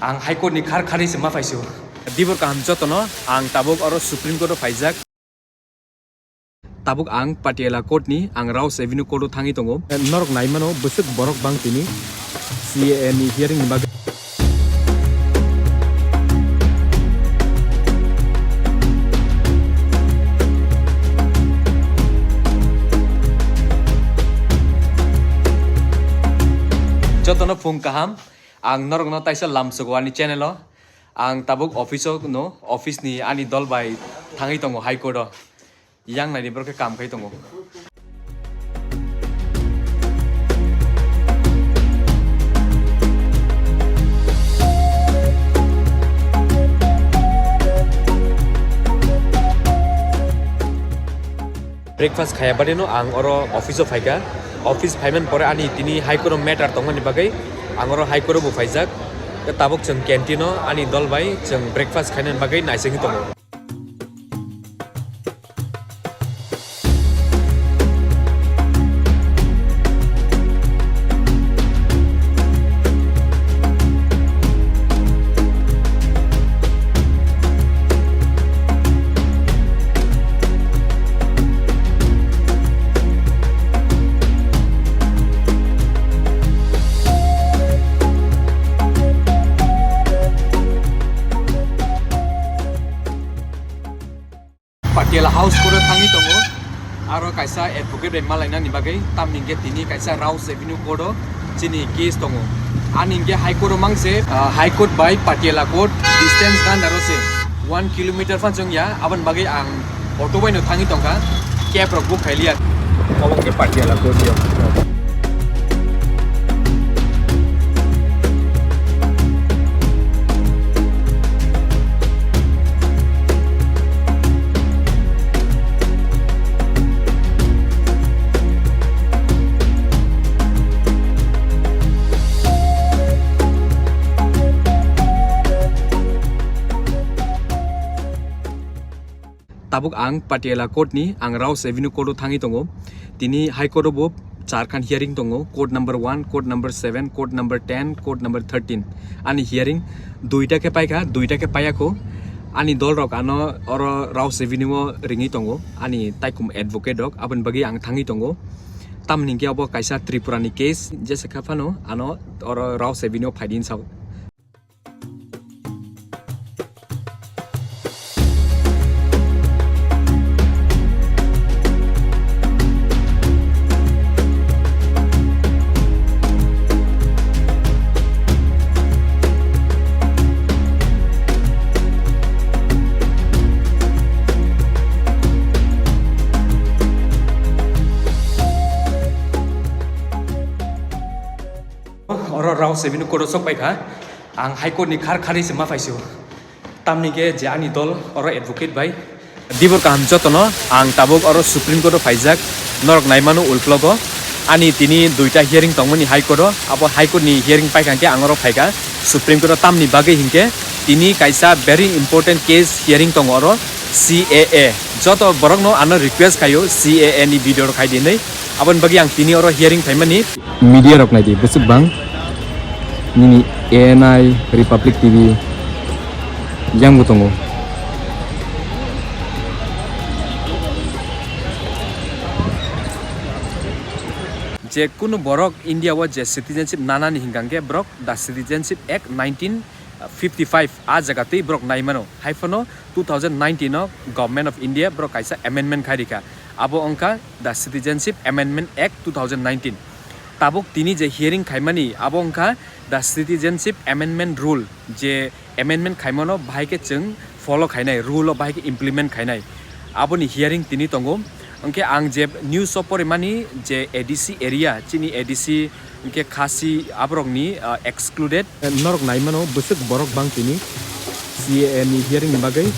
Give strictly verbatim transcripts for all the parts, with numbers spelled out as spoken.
Ang High Court ni khar khari se ma phaisio. Dibor kaham jotono, ang tabuk oro Supreme Court o phaijak. Tabuk ang Patiala Court ni, ang Rouse Avenue Court o thangwi tongo. Norok nai mano, bwswk borok bang tini C A A ni hearing ni bagwi. Jotono phung kaham. Ang norokno taisa lamsogo ani channel o. Ang tabuk office o no, office ni ani dol bai thangwi tongo High Court o. Yang naidi borok khe kam khai tongo. Breakfast khaya bari no ang oro office o phaikha. Office phaiman pore ani tini High Court o matter tongmani bagwi ang oro High Court o bo phaijak. Tabuk chwng canteen o ani dol bai chwng breakfast khainani bagwi naisingwi tongo. Patiala House Court o thangwi tongo. Aro kaisa advocate bai malainani bagwi, tamni hwnkhe tini kaisa Rouse Avenue Court o chini case tongo. Ani hwnkhe High Court o mangse, ah, High Court bai Patiala Court distance ganda ro se one kilometer phan chwng ya, aboni bagwi ang auto bai no thangwi tongkha, cab rok book khailiya. Obo hwnkhe Patiala Court yo. Tabuk ang Patiala Court ni, ang Rouse Avenue Court o thangwi tongo. Tini High Court o bo charkhan hearing tongo, court number one, court number seven, court number ten, court number thirteen. Ani hearing duita khe paikha, duita khe paiya kho. Ani dol rok ano oro Rouse Avenue o ringwi tongo, ani taikhum advocate rok, aboni bagwi ang thangwi tongo. Tamni hwnkhe obo kaisa Tripura ni case, jesa kha phano ano oro Rouse Avenue o phaidi hinwi sao. Oro Rouse Avenue Court o sok pai kha. Ang High Court ni khar khari se ma phaisio. Tamni khe je ani dol oro advocate bai. Dibor kaham jotono, ang tabuk oro Supreme Court o phaijak. Norok nai mano ulklogo. Ani tini duita hearing tongmani High Court o. Abo High Court ni hearing paikha khe ang oro phaikha Supreme Court o, tamni bagwi hinkhe tini kaisa very important case hearing tongo oro, C A A. Joto borokno ano request khaio C A A ni video rok khai di hinwi. Aboni bagwi ang tini oro hearing phaimani. Media rok nai di, bwswk bang nini A N I, Republic T V yang bo tongo. Je kunu borok India o je citizenship nanani hinkha khe borok the Citizenship Act nineteen fifty-five a jaga twi borok nai mano. Hai phano two thousand nineteen o Government of India borok kaisa amendment khai rikha. Abo wngkha the Citizenship Amendment Act two thousand nineteen. Tabuk tini je hearing khaimani abo wngkha the Citizenship Amendment Rule, je amendment khaimano bahai khe chwng follow khainai, rule o bahai khe implement khainai. Aboni hearing tini tongo. Hwnkhe ang je news o porimani je A D C area, chini A D C hwnkhe Khasi aborokni, ah, excluded. Norok nai mano bwswk borok bang tini C A A ni hearing ni bagwi.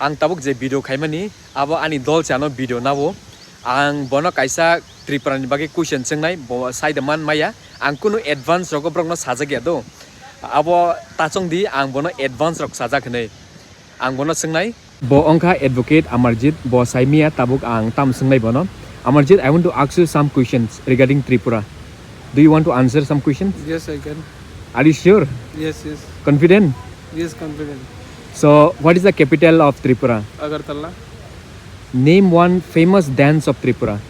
Ang tabuk je video khaimani, abo ani dol se ano video nabo. Ang bono kaisa Tripura ni bagwi question swngnai, bo sai da man maya. Ang kunu advance rogo borokno sajak ya do. Abo tachong di, ang bono advance rok sajak hinwi. Ang bono swngnai. Bo wngkha advocate Amarjit, bo saimia tabuk ang tam swngnai bono. Amarjit, I want to ask you some questions regarding Tripura. Do you want to answer some questions? Yes, I can. Are you sure? Yes, yes. Confident? Yes, confident. So, what is the capital of Tripura? Agartala. Name one famous dance of Tripura.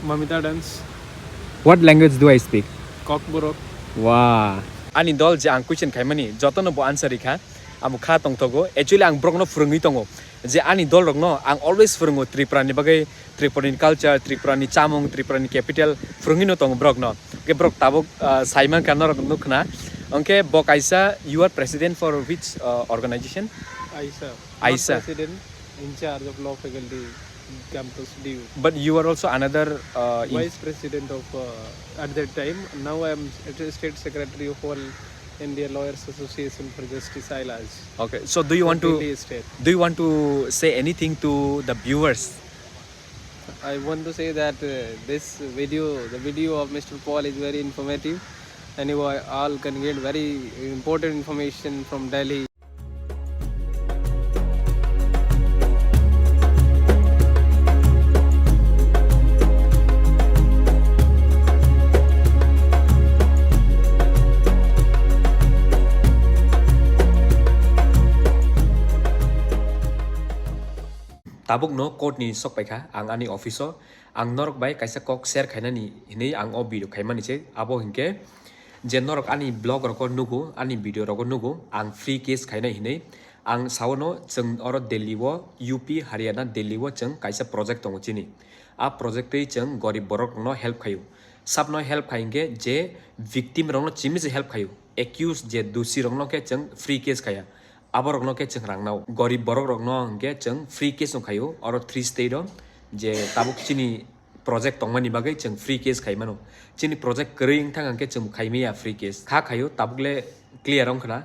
Mamita dance. What language do I speak? Kokborok. Wow. Ani dol je ang question khaimani, jotono bo answer rikha, amo kha tongthogo. Actually, ang borokno phwrwngwi tongo je ani dol rokno ang always phwrwngo Tripura ni bagwi, Tripura ni culture, Tripura ni chamung, Tripura ni capital phwrwngwi no tongo borokno. Hwnkhe borok tabuk, ah, sai mankha norok nukhna. Hwnkhe bo kaisa, you are president for which, ah, organization? Aisa. Aisa. Not president, in charge of law faculty, campus D U. But you are also another, uh, in Vice president of, uh, at that time. Now I am st-, state secretary of All India Lawyers Association for Justice, AILAJ. Okay, so do you want to, Delhi state. Do you want to say anything to the viewers? I want to say that, uh, this video, the video of Mister Paul is very informative, and you are all can get very important information from Delhi. Tabukno court ni sok paikha ang ani office o. Ang norok bai kaisa kok share khainani hinwi ang o video khaimani se. Abo hinkhe je norok ani vlog rogo nugo, ani video rogo nugo, ang free case khainai hinwi. Ang saono chwng oro Delhi o, U P, Haryana, Delhi o chwng kaisa project tongo chini. A project twi chwng gorib borok rokno help khaio. Sabno help khai hinkhe je victim rokno chimi se help khaio. Accused je dusi rokno khe chwng free case khaya. Aborokno khe chwng rang nao. Gorib borok rokno hwnkhe chwng free case no khaio. Oro three state o je tabuk chini project tongmani bagwi chwng free case khai mano. Chini project kwrwi wngthang hwnkhe chwng khai maya free case. Kha khaio tabuk le clear wngkhna.